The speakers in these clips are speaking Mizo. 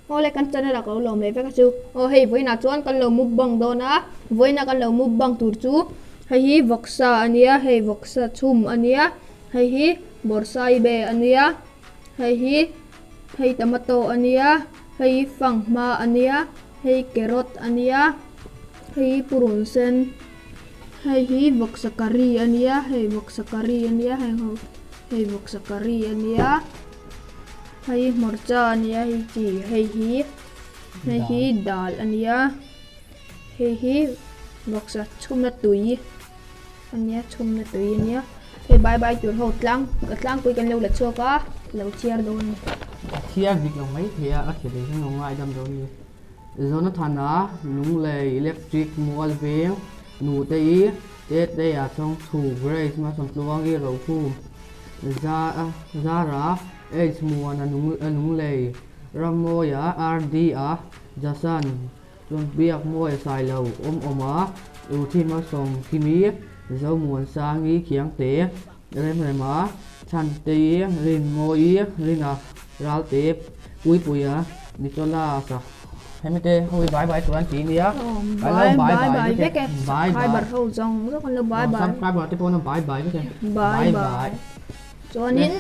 Awle kan channel ah ka lo lawm leh vek a chu. Aw hei vawiinah chuan kan lo mukbang dawn a, vawiina kan lo mukbang tur chu hei hi vawksa a nia, hei vawksa chhum a nia, hei hi bawrhsaibe a nia, hei hi hei tomato a nia, hei hi fanghma a nia, hei carrot a nia, hei hi purun sen, hei hi vawksa curry a nia, hei vawksa curry a nia heng ho hei vawksa curry a nia. Hei hi hmarcha a nia hei chi hei hi hei hi dal a nia hei hi vawksa chhumna tui a nia chhumna tui a nia hei bai bai tur ho tlang a tlangpui kan lo la chhuak a lo chhiar dawn a ni. A chhiar dik lo mai thei a, a chhe thei hian lo ngaidam dawn a ni. Jonathana Lunglei Electric Mual Veng Nute-i Tetea Chawngthu Grace Malsawmtluangi Rokhum Zara H Muana Lunglei Rammawia RD-a Jason Biakmawia Sailo Awmawma Ruthi Malsawmkimi Zomuansangi Khiangte Remrema Chhantei Rinmawii Rina Ralte Puipuia Nicholas-a Hemi te ho hi bye bye tur an ti nia. Kan lo bye bye vek e. Subscriber ho zawng zawng kan lo bye bye. Subscriber te pawh an lo bye bye vek e. Bye bye. Chuanin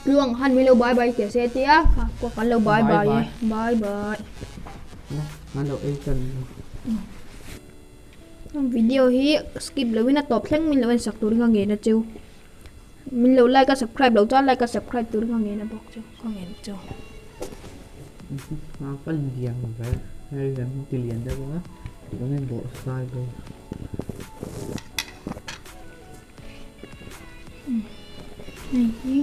Tluang han min lo bye bye teh se tia kan lo bye bye e. Bye bye. Kan lo ei tan. Video hi skip loin a tawp thleng min lo en sak turin ka ngen a cheu. Min lo like a subscribe lo chuan like a subscribe turin ka ngen a bawk chu ka ngen chu. A ka lian ve hei kan ti lian deuh a kan in bawh sai bawk. Hei hi.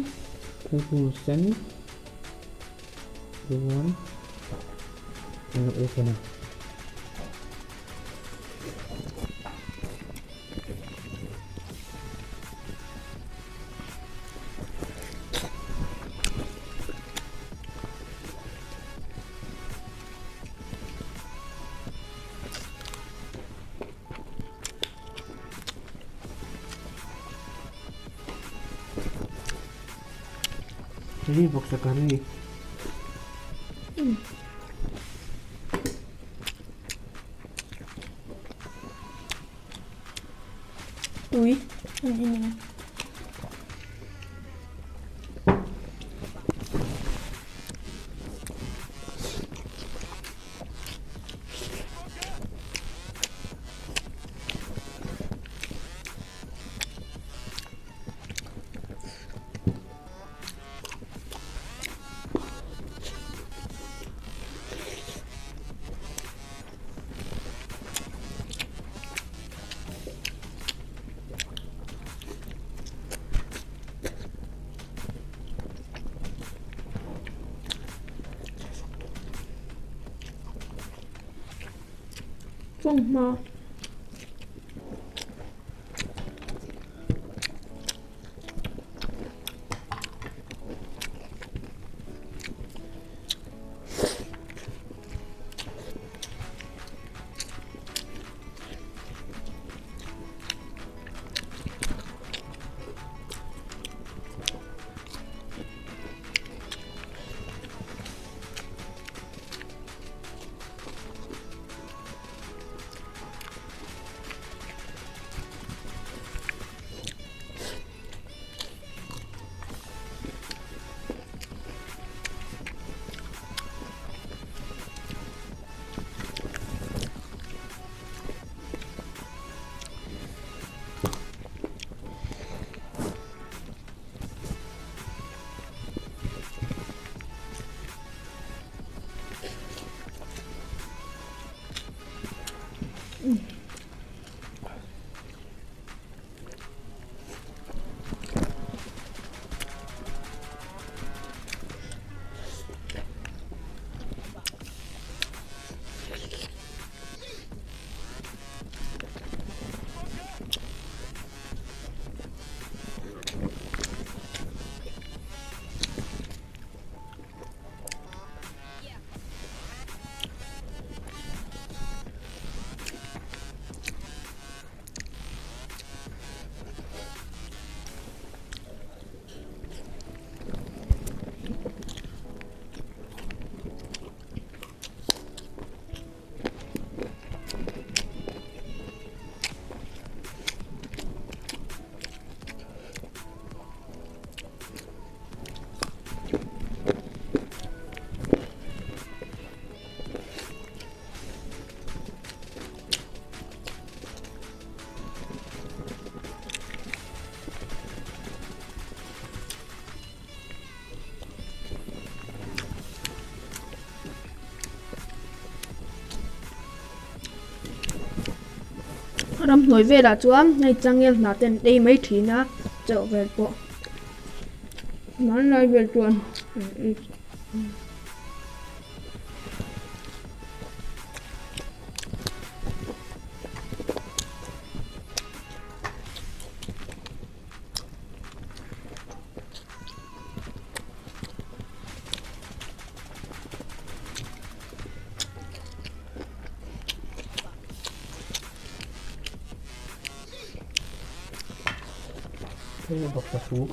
Thingkung sen chuan an lo open a. Hei hi vawksa curry. Tui an en ang. Fanghma. Ramhnuai velah chuan hei changel hna te an ei mai thin a chauh vel pawh hmanlai vel chuan an ei. Hei bawksa soup.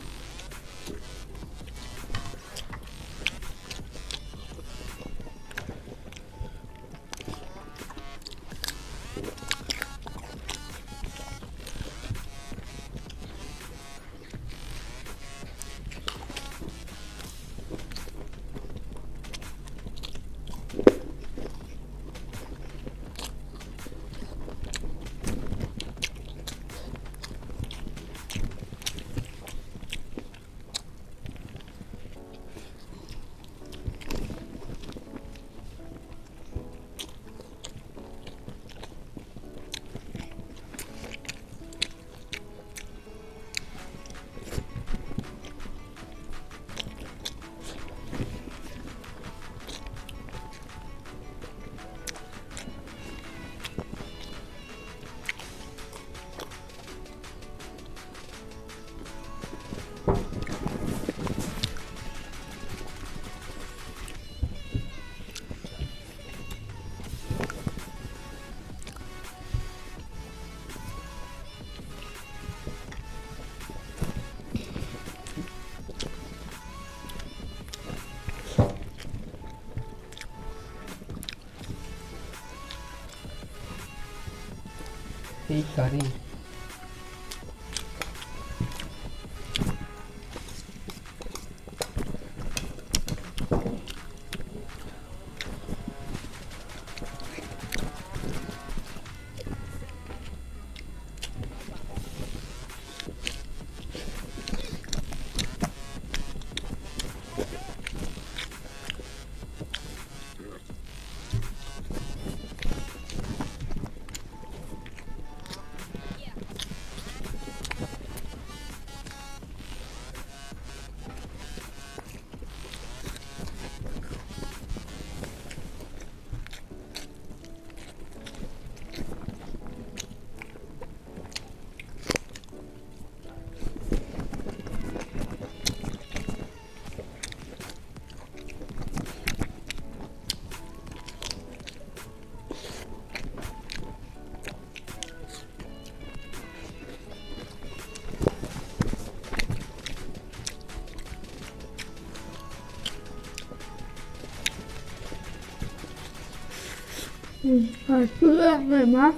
Hei curry. A tui em em a.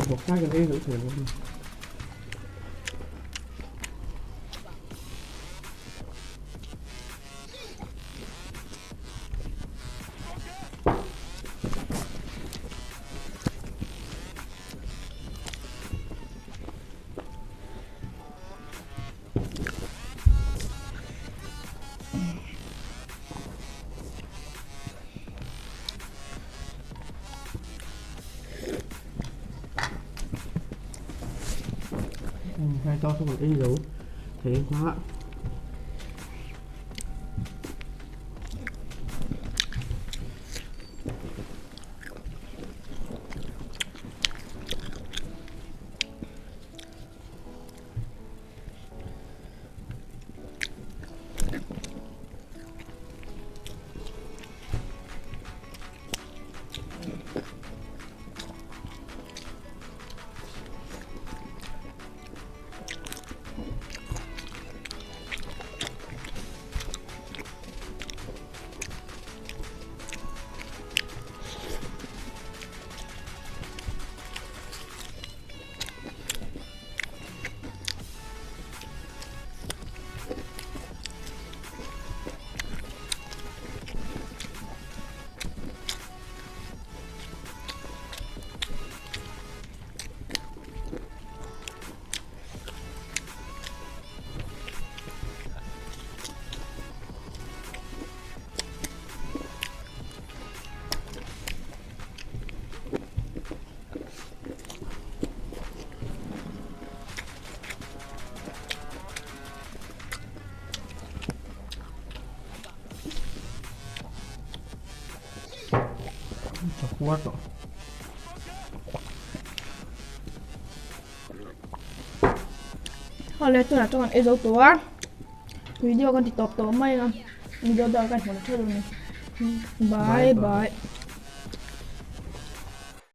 Vawksa kan ei duh thei lo. Hai to không còn in dấu thế quá. Ka puar tawh. Awle tunah chuan kan ei zo tawh a video kan ti tawp tawh mai a video dang kan hmu leh theuh dawn a ni bye bye.